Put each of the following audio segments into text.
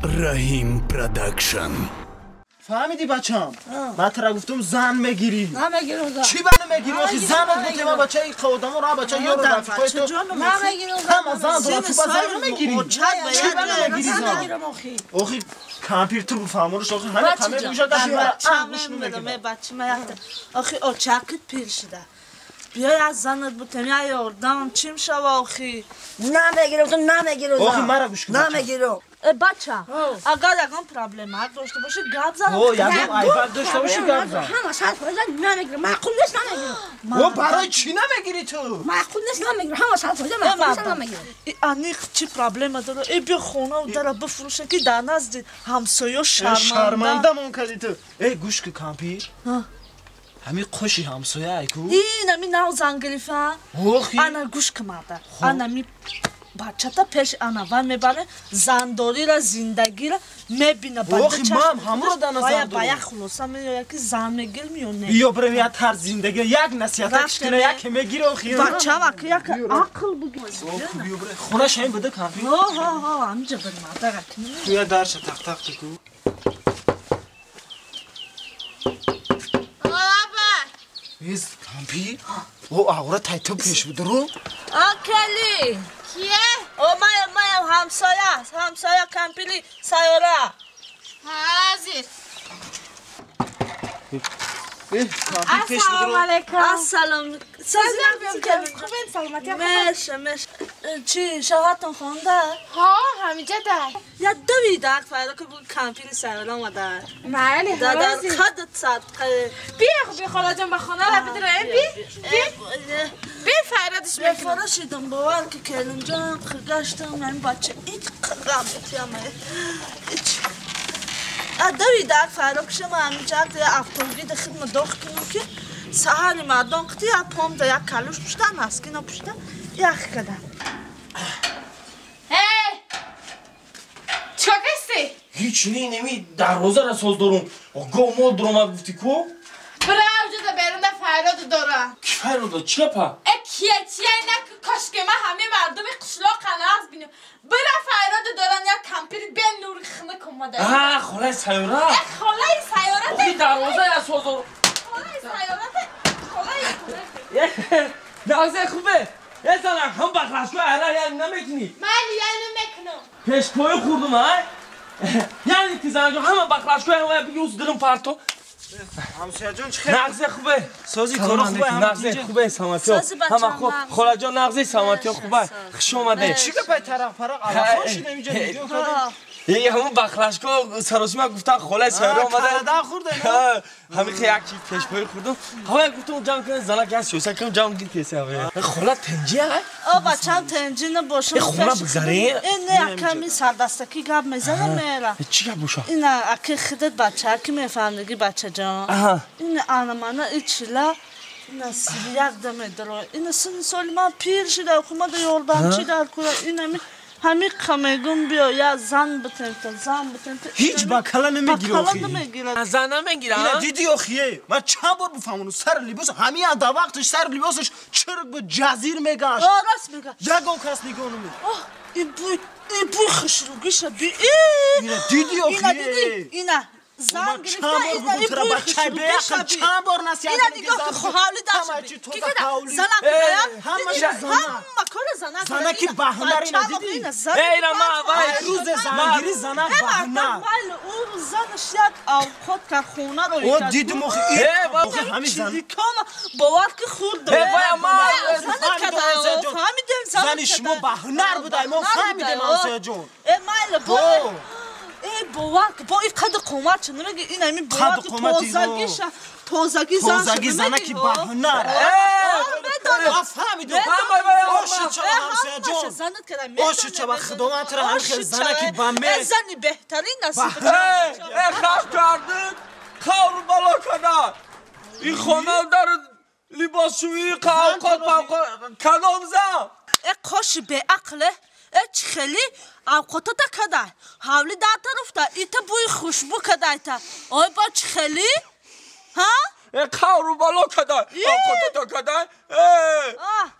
Раҳим Продакшн. Фаҳмидӣ бачам? Ман тара гуфтум зан мегирӣ. Намегирам. Чӣ ба намегирӣ? Охи занат бутем бачаи одамо ра бача ёру рафиқои ту. Намегирам. Ҳама зан дорад, ту ба зан намегирӣ. Чӣ ба намегирӣ зан? Охи кампир ту бифаҳмонаш охи ҳама қаме гӯша даши гӯш намегирам. Бача охи очакит пир шуда. Биёй аз занат бутем, я ёрдам, чим шава охи? Намегирам, ту намегирам. Охи мара гӯш кун. Намегирам. Бача, агар ягон проблема дошта бошӣ гап зан. О, ягон айбак дошта бошӣ гап зан. Ҳама 100% намегирам. Маъқул нест намегирам. О, барои чӣ намегирӣ ту? Маъқул нест намегирам. Ҳама 100% маъқул нест намегирам. Аниқ чӣ проблема дора? Э, биё хона дара бифурӯшем ки дар назди ҳамсоё шарманда. Шармандамон кардӣ ту. Э, гӯш кун кампир. Ҳами қоши ҳамсоя ай ку? Ин ами нав зан гирифа. Ана гӯш кун марда. Ана ми бачата пеш ана вай мебаре зандорира зиндагира мебина. Охи мам ҳамро дар назар дорам. Ба як хулоса меояд ки зан мегирм ё не. Биё бирем як тарз зиндагӣ як насиҳат кунем як мегир охи. Бачам аки як ақл бигир. Биё бирем хонаш ҳамин буда кампир. Ҳо ҳо ҳо ҳаминҷа бирем марда ки. Туя дарша тақ-тақ ку. Из кампир? О, аура тайту пеш буд ру? Акели! Кие? О, маям, маям, ҳамсоя, ҳамсоя кампири сайёра. Ҳазир. Ассалому алайкум. Ассалом. Хубен, саломатӣ. Меша, меша. Чӣ, шавҳартон хонда? Ҳо, ҳамиҷа дай. Я давида, файро ки кампири сайёра омада. Майли, дар қадат садқа. Биё, би холаҷон ба хона ра бидроем, би. Би. Би файрадиш мекунам. Бефора шидам, бовар ки келинҷон гаштам, ин бача ич қадам метиям. Ич. Давида, файро ки шама ҳамиҷа автомобили хидма доғ кунам ки саҳари мардон қити я помда як калуш пушта, наскина пушта, ях кадам. Эй! Чикор кардӣ? Ҳеҷ не, неми дарвозаро соз дорум. Гов мол дуромад гуфтӣ ку? Бира уҷода берунда файроду дора. Ки файрода? Чӣ гапа? Э, кия чия ина кошке ман ҳамаи мардуми қишлоқ қанағз бинем. Бира файроду доран як кампири бенури хунук омада. А, холаи сайёра? Э, холаи сайёра. Охи дарвоза я соз дорум. Холаи сайёра. Холаи. Нағзе хубе. Э, занак, ҳам бақлашко ара я намекунӣ. Ман я намекунам. Пешпои хӯрдум, ай? Яъне ки занҷон ҳама бақлашко ҳама бигӣ ус дирим парто. Ҳамсояҷон чӣ хел? Нағзе хубе. Сози кору хубе, нағзе хубе, саломатиё. Ҳама хуб. Холаҷон нағзе, саломатиё хубе. Хуш омадед. Чӣ гапай тарақ парақ алафон шуда инҷо видео кардем? Е, ҳамон бақлашко саросима гуфтан холаи сайёра омада. Карадан хӯрда. Ҳамин ки як чиз пешпои хӯрдум. Ҳама гуфтум ҷамъ кунед занак як сиёса кунем ҷамъ гир кесе ҳама. Хола тенҷи ай? О, бачам тенҷи набошам. Э, хона бигзарем? Э, не, аками сардастакӣ гап мезанам мера. Чӣ гап боша? Ина аки худат бача ки мефаҳмдиги бачаҷон. Ина ана мана ичила ина як даме даро. Ина сини соли ман пир шуда, хумада ёрдамчӣ дар кура. Ина ми ҳамиқа мегум биё я зан битемта, зан битемта. Ҳеҷ бакала намегирӣ охи. Бакала намегирад. Зан намегирам? Ина дидӣ охие? Ман чанд бор бифаҳмонам сари либос ҳамин дар вақташ сари либосаш чирк буд, ҷазир мегашт. О, рост мега. Ягон кас нигоҳ намекард. Оҳ, ин бӯй, ин бӯй хушрӯгиша би. Ина дидӣ охие? Ина дидӣ? Ина зан гирифта, ина ин бӯй хушрӯгиша би. Чанд бор насиҳат Ина нигоҳ ки ҳавли даша би. Ки када? Занак кадая? Ҳама кора занак када. Занаки баҳунар ина дидӣ? Э, ина ма вай рӯзе зангирӣ занак баҳунар. Майли, ӯ занаш як авқот кард хонаро. О, дидум охи. Охи ҳамин зан. Чирикона бовар ки хӯрд. Э, вай ма занак када. Фаҳмидем занак. Зани шумо баҳунар буда, мо фаҳмидем ҳамсояҷон. Э, майли, бо Э, бовар ки бо ин қади қомат чӣ намеги ин ҳамин бовар ки тозагиша тозагӣ зан тозагӣ занаки баҳунар. Фаҳмидум. Оши чава ҳамсояҷон. Оши чава худованд тура ҳамин хел занаки ба меҳр. Зани беҳтарин насиб. Э, хав кардид, қавр бало када. Ин хона дар либосшӯӣ қавқот павқот кадом зан? Э, қоши беақле. Э, чӣ хели авқотата кадай, ҳавли дар тарафта, ита бӯи хушбӯ кадайта. Ой, бо чӣ хели? Ҳа? Қавру бало кадай, овқотата кадай.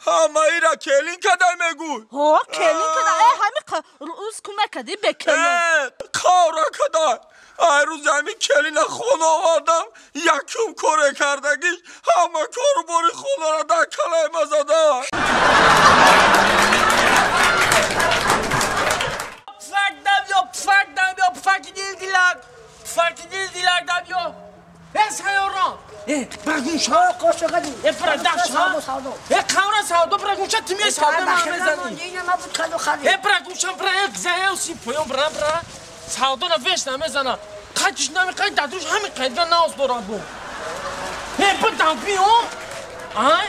Ҳама ира келин кадай мегӯй. Ҳо, келин кадай. Ҳами рӯз кумак кади бе келин. Қавра кадай. Ай рӯзи ҳамин келина хона овардам, якум коре кардагиш ҳама кору бори хонаро дар калаи ма зада. Брагунша, брадашша, қавра савдо, брагунша ту меи савдо намезанӣ. Брагунша, бра, заяси поён, бра, бра, савдо на веш намезана. Қадиш намеқай, дадуш ҳамин қайдга наоз дорад бу. Бидам биё, ай,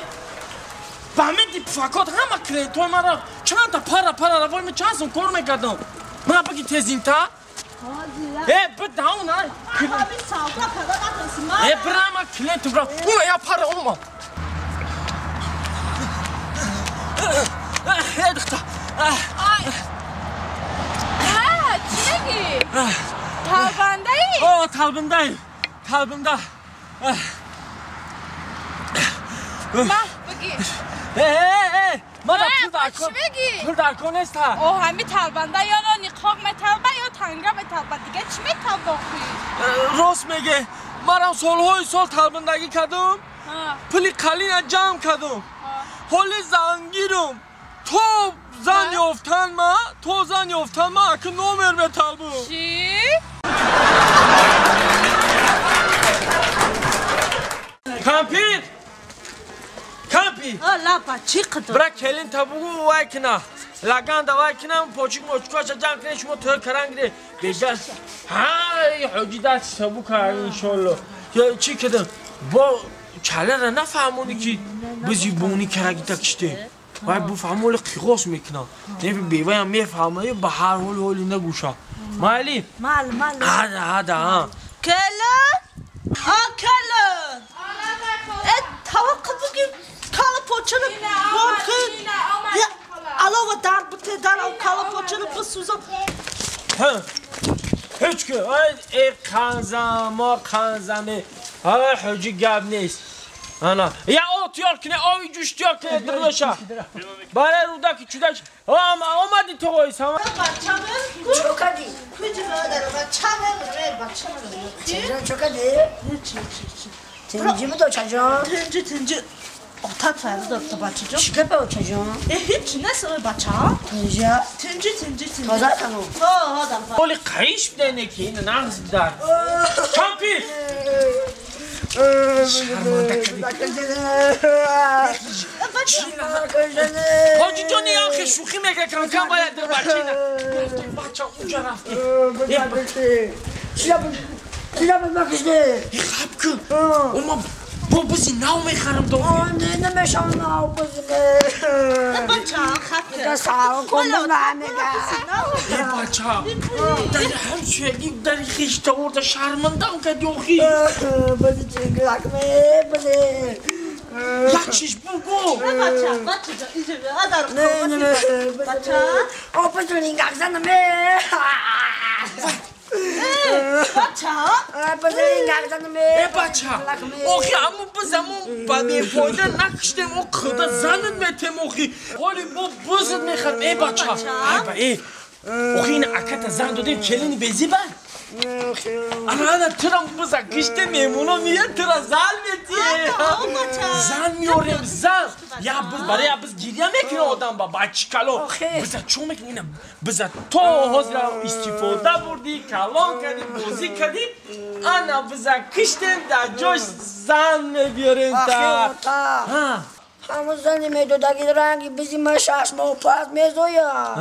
ба меди пфакот ҳама клиентҳои мара чанда пара пара равои ме чанд сум кор мекардам. Ман баги тезинта? Бидам, ай. Брама клиент бра. Уна я пара ома. Духта. Ай. Чӣ мегӣ? Талбандаӣ? О, талбандаӣ. Талбанда. Ма, бигӣ. Мада пул дар кор. Чӣ мегӣ? Пул дар кор нест ҳа. О, ҳами талбанда ё ниқоб металба ё танга металба. Дига чӣ металба охи? Рост меге. Манам солҳои сол талбандагӣ кардам. Пули қалина ҷамъ кардам. Ҳоли зангирам. То зан ёфтан ма, то зан ёфтан ма аки номер металбам. Чӣ? Кампир! Кампир! Лапа, чӣ қидр? Бра келин табугу вай кина. Лаганда вай кина, почик мочкаша ҷамъ кина, шумо тӯй каран гире. Беҷа. Ҳай, ҳоҷи даст сабу кар иншолло. Чӣ кардам? Бо чалара нафаҳмонӣ ки бизи бони карагита киште. Вай буфаҳмоли қиғос мекунам. Не беваям мефаҳма, ба ҳар ҳол ҳоли нагӯша. Майли? Мал, мал. Ҳада, ҳада, ҳа. Келин! А, келин! Таваққуф буги кала почини бор кун. Алова дар бите, дар кала почини бисӯзам. Ҳеҷ ки, эй қанзам, мо қанзаме. Ҳа, ҳоҷи гап нест. Ана, я от ёр кине, ови ҷӯш ёр кине дурдаша. Бале рудаки чудак. Омади ту ой сама. Чокади. Куҷо дар бачам, бачам. Чокади? Тинҷи буд очаҷон? Тинҷи, тинҷи. Отат фарид дод бачаҷон. Чӣ гапа очаҷон? Ҳеҷ нест ой бача. Тинҷи? Тинҷи, тинҷи, тинҷи. Тоза кану? Ҳо, ҳо, дар. Оли қайиш бидане ки ин нағз дар. Кампир! Шарманда кардӣ. Ҳоҷи ҷон яхе шӯхӣ мекард, кам-кам бояд дар бачина. Бача унҷа рафти. Хаб кун. Ома бо бизи нав мехарам до. Не намешавам нав бизи. Бача, хаб кун. Савол кун намега. Бача, дар ҳамсоягӣ дар хишта орда шармандам кардӣ охи. Бизи чиглакме, бизи. Як чиз бугу. Бача, бача, иҷо адар. Бача. О, бизи лингакзанаме. Бача. Бизи лингакзанаме. Бача. Охи, аммо бизамон ба бефоида накуштем, о худа занат метем охи. Ҳоли бо бизат мехарем. Э бача. Ай ба э. Охи ин аката зан додем келини безиба? Ана ана турам биза гиште меҳмоно меяд тура зан метие. Зан меорем зан. Я биз барои я биз гиря мекунад одам ба бачи калон. Биза чӣ мекунӣ ина биза то ҳозира истифода бурдӣ, калон кардӣ, бозӣ кардӣ. Ана биза киштем дар ҷош зан мебиёрем та. Ҳамон зани медодаги ранги бизи ма 6 моҳ пас мезояд.